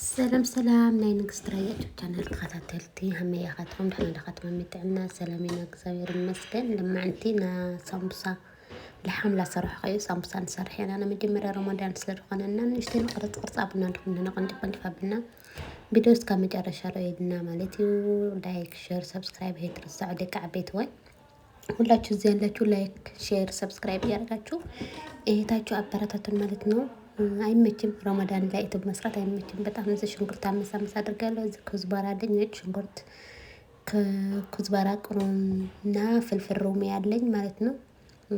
ሰላም ሰላም ናይ ንግስት ራያ YouTube channel ተኸታተልቲ ከመይ ኢኻትኩም? ድሕና ዲኻትኩም? ጥዕና ሰላም ኢና፣ እግዚኣብሔር ይመስገን። ልማዕንቲ ና ሳምቡሳ لحم ላ ሰራሕ እዩ፣ ሳምቡሳ ንሰርሕ ኢና። ንመጀመርያ ረመዳን ስለ ዝኾነና ንእሽተይ ቅርፅ ቅርፂ ኣብና ንኹንና ቀንጢፍ ቀንጢፍ ኣብና ቪድዮ እስካብ መጨረሻ ርእዩልና ማለት እዩ። Like, share, subscribe ከይትርስዑ ደቂ ዓበይቲ ወይ ሁላችሁ እዚህ ያላችሁ like, share, subscribe እያደረጋችሁ እህታችሁ አበረታቱን ማለት ነው። አይመችም፣ ረመዳን ላይ YouTube መስራት አይመችም በጣም። እዚህ ሽንኩርት አመሳመስ አድርጋለሁ። እዚህ كزبرة አለኝ፣ ነጭ ሽንኩርት፣ كزبرة እና فلفل رومي አለኝ ማለት ነው።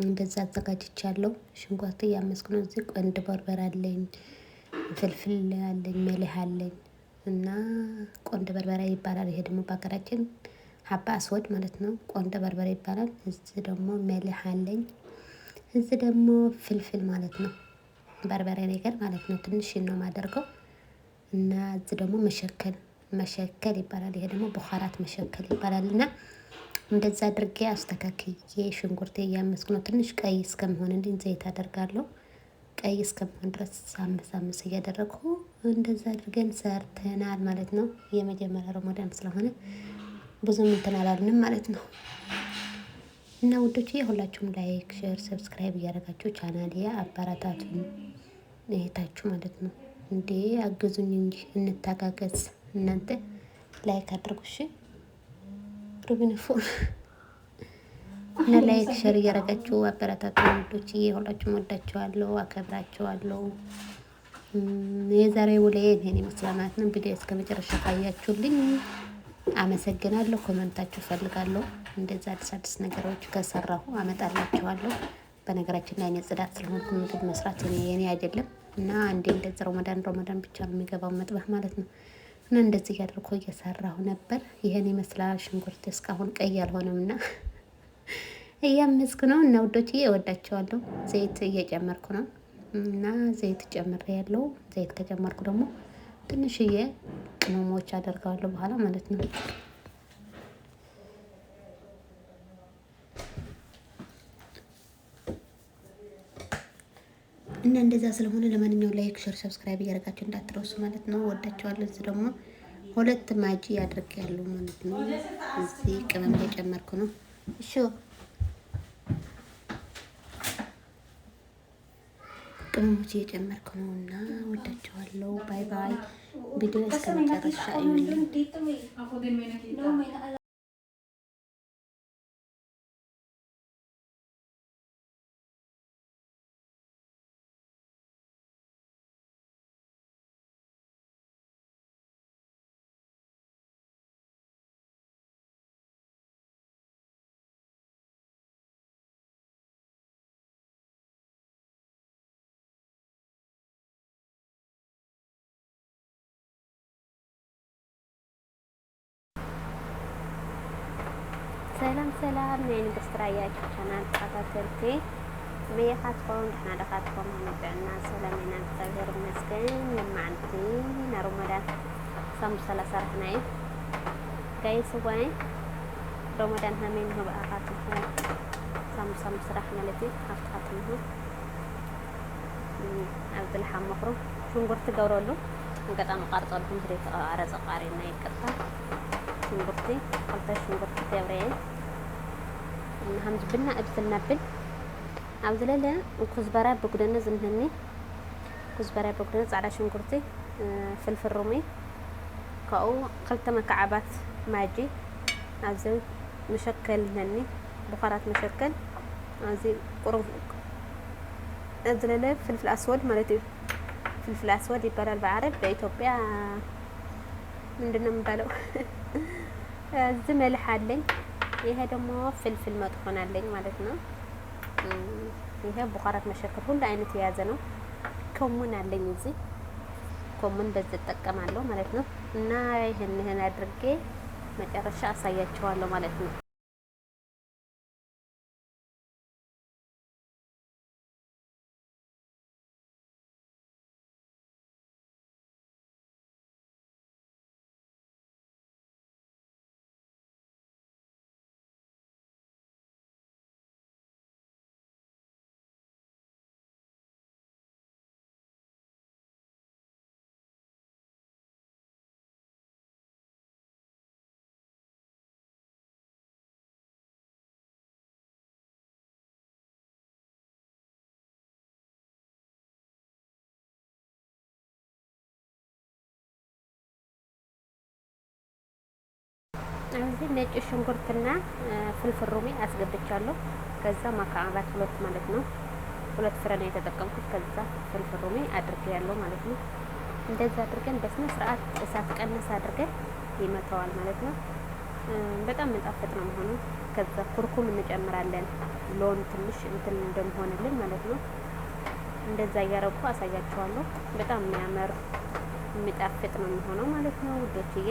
እንደዛ አዘጋጅቻለሁ። ሽንኩርት እያመስኩ ነው። እዚህ ቆንድ በርበር አለኝ፣ فلفل አለኝ፣ ملح አለኝ እና ቆንድ በርበሬ ይባላል። ይሄ ደግሞ በሀገራችን حبة أسود ማለት ነው። ቆንደ በርበሬ ይባላል። እዚህ ደግሞ ملح አለኝ። እዚህ ደግሞ فلفل ማለት ነው። በርበሬ ነገር ማለት ነው። ትንሽ ነው የማደርገው እና እዚህ ደግሞ مشكل مشكل ይባላል። ይሄ ደግሞ بهارات مشكل ይባላል። እና እንደዛ አድርጌ አስተካክዬ ሽንኩርቴ እያመስኩ ነው። ትንሽ ቀይ እስከሚሆንልኝ ዘይት አደርጋለሁ። ቀይ እስከሚሆን ድረስ አመስ አመስ እያደረግኩ እንደዛ አድርገን ሰርተናል ማለት ነው። የመጀመሪያ ረመዳን ስለሆነ ብዙም እንትን አላልንም ማለት ነው። እና ውዶች ሁላችሁም like፣ share፣ subscribe እያደረጋችሁ ቻናል አበረታቱን እህታችሁ ማለት ነው። እንዴ አግዙኝ እንጂ እንተጋገዝ። እናንተ like አድርጉ እሺ። ሩቢን ፎን እና like share እያደረጋችሁ አበረታቱን ውዶች። ሁላችሁም ወዳችኋለሁ፣ አከብራችኋለሁ። የዛሬ ውሎዬ ይሄን ይመስላል ማለት ነው። ቪዲዮ እስከ መጨረሻ ካያችሁልኝ አመሰግናለሁ። Comment ኣችሁ እፈልጋለሁ። እንደዛ አዲስ አዲስ ነገሮች ከሰራሁ አመጣላችኋለሁ። በነገራችን ላይ እኔ ጽዳት ስለሆንኩ ምግብ መስራት የኔ አይደለም እና አንዴ እንደዚህ ረመዳን ረመዳን ብቻ ነው የሚገባው مطبخ ማለት ነው። እና እንደዚህ እያደረኩ እየሰራሁ ነበር። ይሄን ይመስላል። ሽንኩርት እስካሁን ቀይ አልሆነም እና እያመስኩ ነው። እና ውዶችዬ እወዳቸዋለሁ። ዘይት እየጨመርኩ ነው እና ዘይት ጨምሬ ያለው ዘይት ከጨመርኩ ደግሞ ትንሽዬ ቅመሞች አደርገዋለሁ በኋላ ማለት ነው። እና እንደዛ ስለሆነ ለማንኛውም like፣ share፣ subscribe እያደረጋችሁ እንዳትረሱ ማለት ነው። ወዳቸዋለሁ። እዚህ ደግሞ ሁለት ማጂ አድርጌያለሁ ማለት ነው። እዚህ ቅመም እየጨመርኩ ነው። እሺ ቅመሞች እየጨመርኩ ነው እና ወዳቸዋለሁ። Bye bye። ቪዲዮ እስከ መጨረሻ እዩልኝ። Ako din may nakita. ሰላም ሰላም ናይ ንግስት ራያ YouTube channel ተኸታተልቲ ከመይ ኢኻትኩም? ድሕና ዲኻትኩም? ጥዕና ሰላም ኢና፣ እግዚኣብሔር ይመስገን። ለማዓንቲ ናይ ረመዳን ሳምቡሳ ላሰራሕና እዩ guys። ዋይ ረመዳን ከመይ ንህብ ኣኻትኩም ሳምቡሳ ምስራሕ ማለት እዩ። ሃፍትኻትኩም ኣብዚ لحم ምኽሩ ሽንኩርቲ ገብረሉ ኣጋጣሚ ቃርፀልኩም ስለተቃረፀ ቃሪና ይቅርታ። ሽንኩርቲ ክልተ ሽንኩርቲ ገብረ እና ከምዚ ብና እብስል ናብል። ኣብ ዝለለ كزبرة بقدونس ዝምህኒ كزبرة بقدونس፣ ፃዕዳ ሽንኩርቲ፣ فلفل رومي፣ ካብኡ ክልተ መከዓባት ማጂ፣ ኣብዚ مشكل ምህኒ بهارات مشكل፣ ኣብዚ ቁሩብ ዝለለ فلفل أسود ማለት እዩ። فلفل أسود ይባላል በዓረብ፣ በኢትዮጵያ ምንድን ነው የሚባለው? እዚህ ملح አለኝ። ይሄ ደግሞ فلفل مطحون አለኝ ማለት ነው። ይሄ بهارات مشكل ሁሉ አይነት የያዘ ነው። ከሙን አለኝ እዚህ ከሙን በዚህ እጠቀማለሁ ማለት ነው። እና ይህን ይህን አድርጌ መጨረሻ አሳያችኋለሁ ማለት ነው። እዚህ ነጭ ሽንኩርትና فلفل رومي አስገብቻለሁ። ከዛ مكعبات ሁለት ማለት ነው። ሁለት ፍሬ ነው የተጠቀምኩት። ከዛ فلفل رومي አድርጌያለሁ ማለት ነው። እንደዛ አድርገን በስነ ስርዓት እሳት ቀነስ አድርገን ይመታዋል ማለት ነው። በጣም መጣፈጥ ነው መሆኑ። ከዛ كركم እንጨምራለን لون ትንሽ እንትን እንደሚሆንልን ማለት ነው። እንደዛ እያረኩ አሳያችኋለሁ። በጣም የሚያምር የሚጣፍጥ ነው የሚሆነው ማለት ነው ውዶችዬ።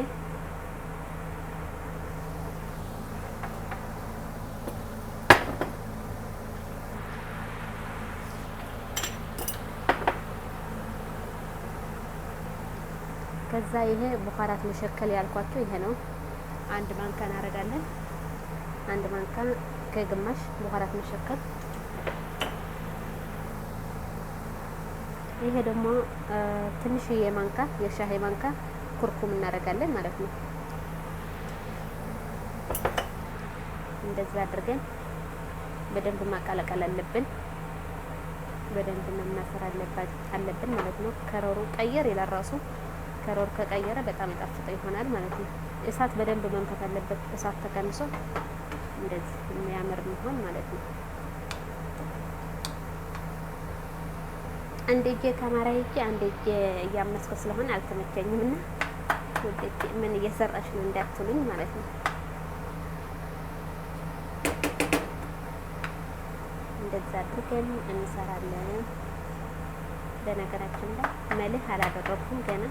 ከዛ ይሄ بهارات مشكل ያልኳቸው ይሄ ነው። አንድ ማንካ እናደርጋለን። አንድ ማንካ ከግማሽ بهارات مشكل። ይሄ ደግሞ ትንሽዬ ማንካ የሻሂ ማንካ كركم እናደርጋለን ማለት ነው። እንደዛ አድርገን በደንብ ማቀላቀል አለብን። በደንብ መማሰር አለብን ማለት ነው። ከረሩ ቀየር ይላል ራሱ። ከረሩ ከቀየረ በጣም ይጣፍጥ ይሆናል ማለት ነው። እሳት በደንብ መምታት አለበት። እሳት ተቀንሶ እንደዚህ የሚያምር የሚሆን ማለት ነው። አንድ እጄ ካሜራ ይዤ አንድ እጄ እያመስኩ ስለሆነ አልተመቸኝም እና ውዶቼ ምን እየሰራሽ ነው እንዳትሉኝ ማለት ነው። እንደዛ አድርገን እንሰራለን። በነገራችን ላይ ملح አላደረኩም ገና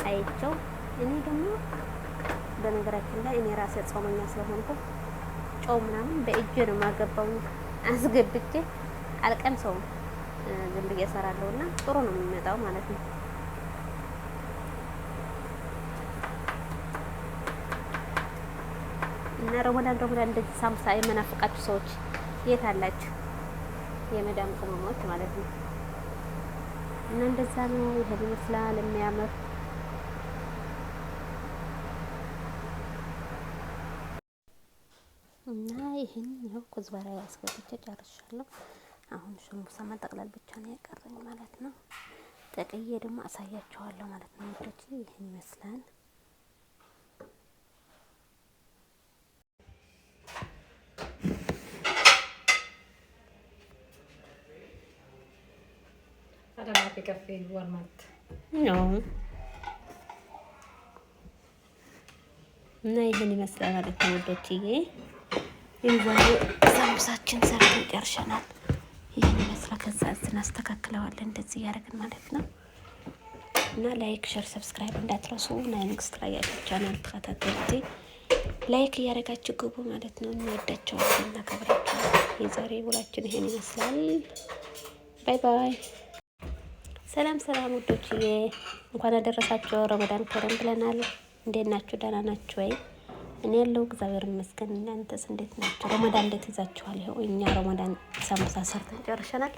አይቸው። እኔ ደግሞ በነገራችን ላይ እኔ ራሴ ጾመኛ ስለሆንኩ ጨው ምናምን በእጄ ነው የማገባው። አስገብቼ አልቀምሰውም፣ ዝም ብዬ እሰራለሁ እና ጥሩ ነው የሚመጣው ማለት ነው። እና ረመዳን ረመዳን እንደዚህ ሳምቡሳ የመናፍቃችሁ ሰዎች የት አላችሁ? የመዳም ቅመሞች ማለት ነው። እና እንደዛ ነው። ይሄን ይመስላል የሚያምር እና ይህን ይኸው كزبرة አስገብቼ ጨርሻለሁ። አሁን ሳምቡሳ መጠቅለል ብቻ ነው የቀረኝ ማለት ነው። ጠቅዬ ደግሞ አሳያችኋለሁ ማለት ነው። ውዶች ይህን ይመስላል። I don't like cafe Walmart. No. እና ይህን ይመስላል ማለት ነው ውዶችዬ። የዛሬው ሳምቡሳችን ሰርተን ጨርሸናል። ይህን ይመስላል። ከዛ እናስተካክለዋለን እንደዚህ እያደረግን ማለት ነው። እና like፣ share፣ subscribe እንዳትረሱ። ናይ ንግስት ራያ ቻናል ተከታተልቲ like እያደረጋችሁ ግቡ ማለት ነው። እንወዳቸዋለን፣ እናከብራቸዋለን። የዛሬ ውላችን ይሄን ይመስላል። Bye bye። ሰላም ሰላም ውዶችዬ፣ እንኳን አደረሳችሁ። ረመዳን ከረም ብለናል። እንዴት ናችሁ? ደህና ናችሁ ወይ? እኔ ያለው እግዚአብሔር ይመስገን። እናንተስ እንዴት ናችሁ? ረመዳን እንዴት ይዛችኋል? ይኸው እኛ ረመዳን ሳምቡሳ ሰርተን ጨርሰናል።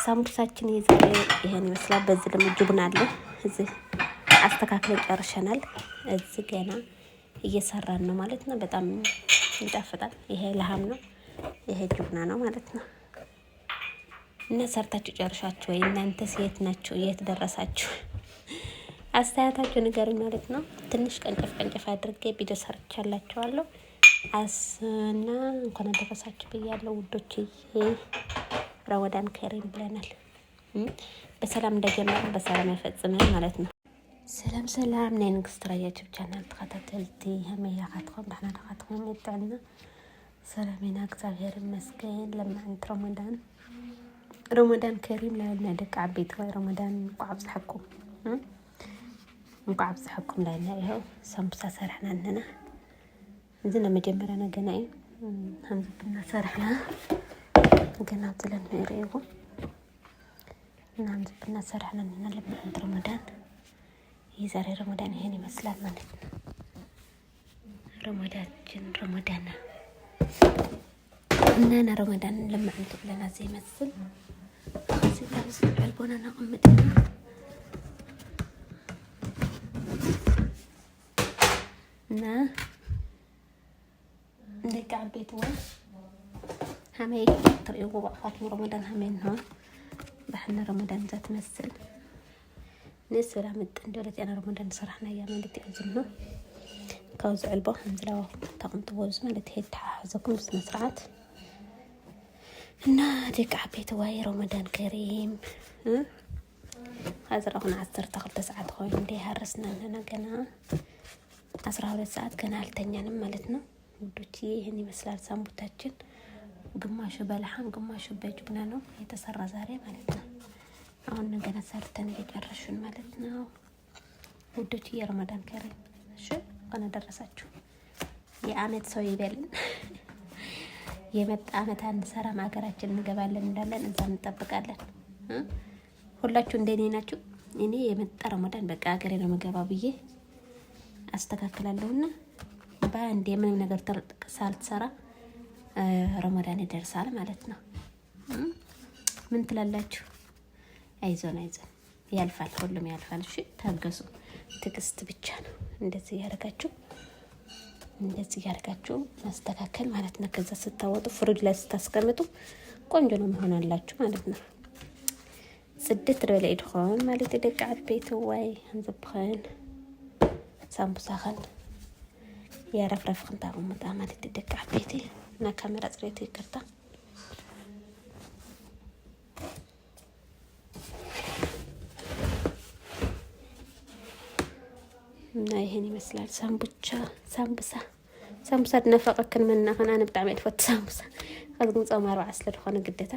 ሳምቡሳችን የዛሬ ይሄን ይመስላል። በዚህ ደግሞ جبن አለ። እዚህ አስተካክለን ጨርሰናል። እዚህ ገና እየሰራን ነው ማለት ነው። በጣም ይጣፍጣል። ይሄ لحم ነው፣ ይሄ جبنة ነው ማለት ነው። እና ሰርታችሁ ጨርሻችሁ ወይ? እናንተስ የት ናችሁ? የት ደረሳችሁ? አስተያየታችሁ ንገሩኝ ማለት ነው። ትንሽ ቀንጨፍ ቀንጨፍ አድርጌ ቪዲዮ ሰርቻላችኋለሁ። አስና እንኳን አደረሳችሁ ብያለሁ ውዶችዬ። ረመዳን ከሪም ብለናል። በሰላም እንደጀመርን በሰላም ያፈጽመን ማለት ነው። ሰላም ሰላም ናይ ንግስት ራያ YouTube channel ተኸታተልቲ ከመይ ኢኻትኩም ደሕና ዲኻትኩም የጥዕና ሰላም ኢና እግዚአብሔር ይመስገን። ለማዕንቲ ረመዳን ረመዳን ከሪም ላልና ደቂ ዓበይቲ ወይ ረመዳን እንኳዕ ኣብፅሐኩም እንኳዕ ኣብፅሐኩም ላልና። ይኸው ሳምቡሳ ሰርሕና ኣለና። እዚ ናይ መጀመርያና ገና እዩ። ከምዚ ቡና ሰርሕና ገና ዝለና ይርእይዎ እና ከምዚ ቡና ሰርሕና ኣለና ለማዕንቲ ረመዳን። የዛሬ ረመዳን ይሄን ይመስላል ማለት ነው። ረመዳችን ረመዳን እና ና ረመዳን ለማዕንቲ ብለና ዘይመስል እዚ ኣብዚ ዕልቦና ነቕምጥ ኢና እና ደቂ ዓበይቲ እውን ሃመይ ትርእይዎ ባዕኻትኩም ረመዳን ሃመይ እንሆ ባሕና ረመዳን እዛ ትመስል ንስላ ምጥን ደለት ኢና ረመዳን ሰራሕና እያ ማለት እዩ። ዝኖ ካብዚ ዕልቦ ከምዚ ተቕምጥዎ እዚ ማለት እዩ ተሓሓዘኩም ብስነ ስርዓት እና ደቂ ዓበይቲ ዋይ ረመዳን ከሪም ሕዚ ረኹን 12 ሰዓት ኮይኑ እንደ ሃረስና ኣለና ገና 12 ሰዓት ገና አልተኛንም ማለት ነው ውዶች። ይህን ይመስላል ሳምቡታችን። ግማሹ በለሐም ግማሹ በጅብና ነው የተሰራ ዛሬ ማለት ነው። አሁን ገና ሰርተን እየጨረሽን ማለት ነው ውዶች። የረመዳን ከሪም እሺ፣ እንኳን አደረሳችሁ። የአመት ሰው ይበልን። የመጣ አመት አንሰራም፣ ሀገራችን እንገባለን እንዳለን እዛ እንጠብቃለን። ሁላችሁ እንደኔ ናችሁ። እኔ የመጣ ረመዳን በቃ ሀገሬ ነው የምገባው ብዬ አስተካክላለሁና በአንድ የምንም ነገር ሳልሰራ ረመዳን ይደርሳል ማለት ነው። ምን ትላላችሁ? አይዞን አይዞን፣ ያልፋል፣ ሁሉም ያልፋል። እሺ ታገሱ፣ ትዕግስት ብቻ ነው። እንደዚህ እያደረጋችሁ እንደዚህ እያደረጋችሁ ማስተካከል ማለት ነው። ከዛ ስታወጡ ፍሪጅ ላይ ስታስቀምጡ ቆንጆ ነው መሆናላችሁ ማለት ነው። ጽድት ዝበለ ኢድኹም ማለት እዩ። ደቂ ዓበይቲ ዋይ ክንዝብኽን ሳምቡሳኽን የረፍረፍክን ታቕምጣ ማለት እዩ። ደቂ ዓበይቲ እና ካሜራ ፅሬቱ ይቅርታ። እና ይሄን ይመስላል ሳምቡቻ ሳምቡሳ ሳምቡሳ ድነፈቐክን መናኸን ኣነ ብጣዕሚ እየ ዝፈቱ ሳምቡሳ። ከዚ ግን ፆም ኣርባዓ ስለ ዝኾነ ግዴታ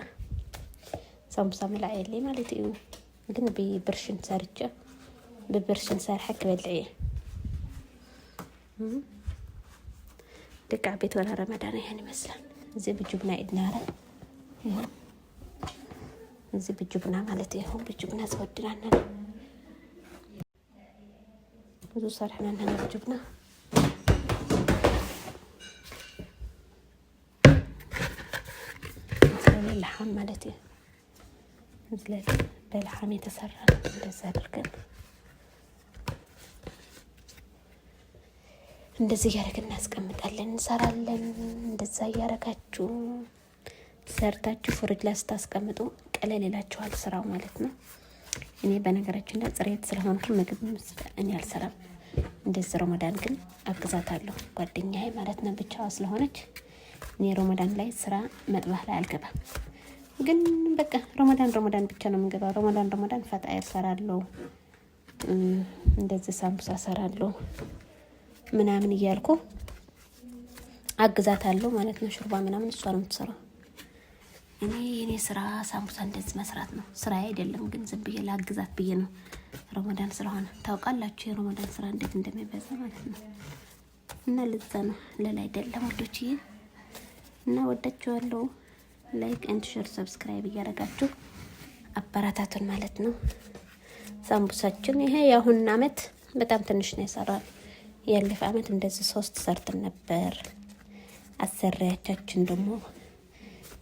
ሳምቡሳ መላዕ የለይ ማለት እዩ። ግን ብብርሽን ሰርቸ ብብርሽን ሰርሐ ክበልዕ እየ። ደቂ ዓበይቲ ወላ ረመዳን ይሄን ይመስላል። እዚ ብጅቡና ኢድናረ እዚ ብጅቡና ማለት እዩ። ብጅቡና ዝወድና ኣለና ብዙ ሰርሕና ኣለና ብጅቡና ለሓም ማለት እዩ። በለሓም የተሰራ እንደዛ አድርገን እንደዚህ እያደረግን እናስቀምጣለን፣ እንሰራለን። እንደዛ እያደረጋችሁ ሰርታችሁ ፍሪጅ ላይ ስታስቀምጡ ቀለል ይላችኋል ስራው ማለት ነው። እኔ በነገራችን ላይ ጽሬት ስለሆንኩ ምግብ እኔ አልሰራም። እንደዚህ ረመዳን ግን አግዛታለሁ ጓደኛዬ ማለት ነው። ብቻዋ ስለሆነች እኔ ረመዳን ላይ ስራ መጥባህ ላይ አልገባም። ግን በቃ ረመዳን ረመዳን ብቻ ነው የምንገባው። ረመዳን ረመዳን ፈጣይር ሰራለሁ፣ እንደዚህ ሳምቡሳ ሰራለሁ ምናምን እያልኩ አግዛታለሁ ማለት ነው። ሹርባ ምናምን እሷ ነው የምትሰራው። እኔ የኔ ስራ ሳምቡሳ እንደዚህ መስራት ነው። ስራ አይደለም ግን ዝም ብዬ ላግዛት ብዬ ነው። ረመዳን ስለሆነ ታውቃላችሁ የረመዳን ስራ እንዴት እንደሚበዛ ማለት ነው። እና ለዛ ነው ሌላ አይደለም ውዶችዬ። እና ወዳችኋለሁ። Like and share subscribe እያደረጋችሁ አበረታቱን ማለት ነው። ሳምቡሳችን ይሄ የአሁን አመት በጣም ትንሽ ነው የሰራል። ያለፈ አመት እንደዚህ 3 ሰርተን ነበር። አሰሪያቻችን ደግሞ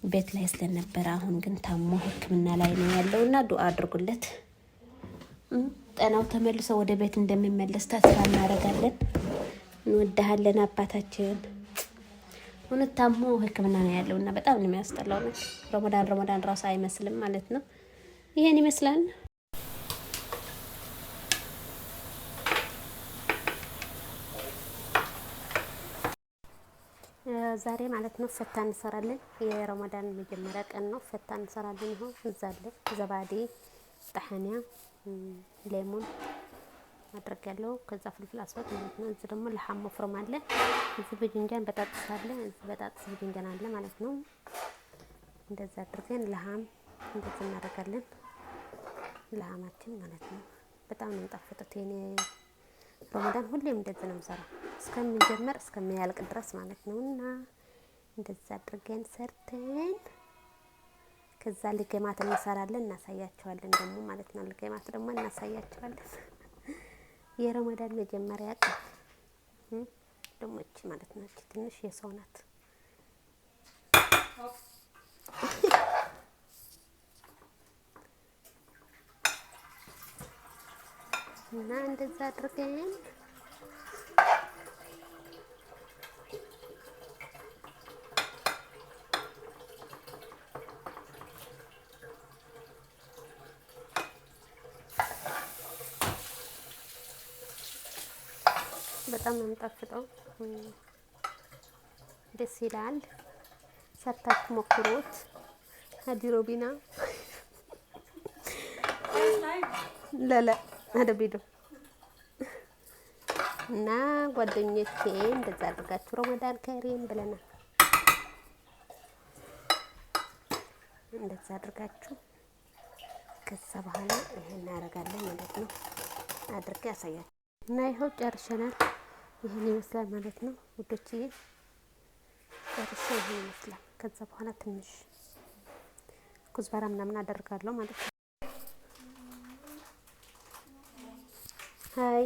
ቤት ላይ ስለነበረ አሁን ግን ታሞ ሕክምና ላይ ነው ያለውና ዱአ አድርጉለት። ጤናው ተመልሶ ወደ ቤት እንደሚመለስ ተስፋ እናደርጋለን። እንወድሃለን አባታችን። እውነት ታሞ ሕክምና ነው ያለውና በጣም ነው የሚያስጠላው። ረመዳን ረመዳን ራሱ አይመስልም ማለት ነው። ይሄን ይመስላል። ዛሬ ማለት ነው ፈታ እንሰራለን። የረመዳን መጀመሪያ ቀን ነው። ፈታ እንሰራለን። ይኸው እዛ አለ ዘባዴ፣ ጣሐንያ፣ ሌሞን ማድረግ ያለው ከዛ ፍልፍል አስወጥ ማለት ነው። እዚህ ደግሞ ለሐም ወፍሮም አለ። እዚህ ብጅንጃን በጣጥስ አለ። እዚህ በጣጥስ ብጅንጃን አለ ማለት ነው። እንደዛ አድርገን ለሐም እንደዚህ እናደርጋለን። ለሐማችን ማለት ነው። በጣም ነው የሚጣፍጡት። የኔ ረመዳን ሁሌም እንደዚህ ነው የምሰራው እስከሚጀመር እስከሚያልቅ ድረስ ማለት ነው። እና እንደዛ አድርገን ሰርተን ከዛ ልገማት እንሰራለን፣ እናሳያቸዋለን ደግሞ ማለት ነው። ልገማት ደግሞ እናሳያቸዋለን። የረመዳን መጀመሪያ ቀን ደግሞ እቺ ማለት ነው። እቺ ትንሽ የሰው ናት። እና እንደዛ አድርገን በጣም ነው የሚጣፍጠው። ደስ ይላል። ሰርታችሁ ሞክሩት። ሀዲሮቢና ለለ አደቢዶ እና ጓደኞቼ እንደዛ አድርጋችሁ ረመዳን ከሪም ብለናል። እንደዛ አድርጋችሁ ከዛ በኋላ ይሄን እናደርጋለን ማለት ነው። አድርጌ ያሳያል እና ይኸው ጨርሸናል። ይህን ይመስላል ማለት ነው ውዶችዬ፣ ጨርሼ ይህን ይመስላል። ከዛ በኋላ ትንሽ ኩዝበራ ምናምን አደርጋለሁ ማለት ነው። ሀይ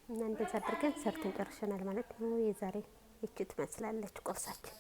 እና እንደዛ አድርገን ሰርተን ጨርሸናል ማለት ነው። የዛሬ ይቺ ትመስላለች ቁርሳችን።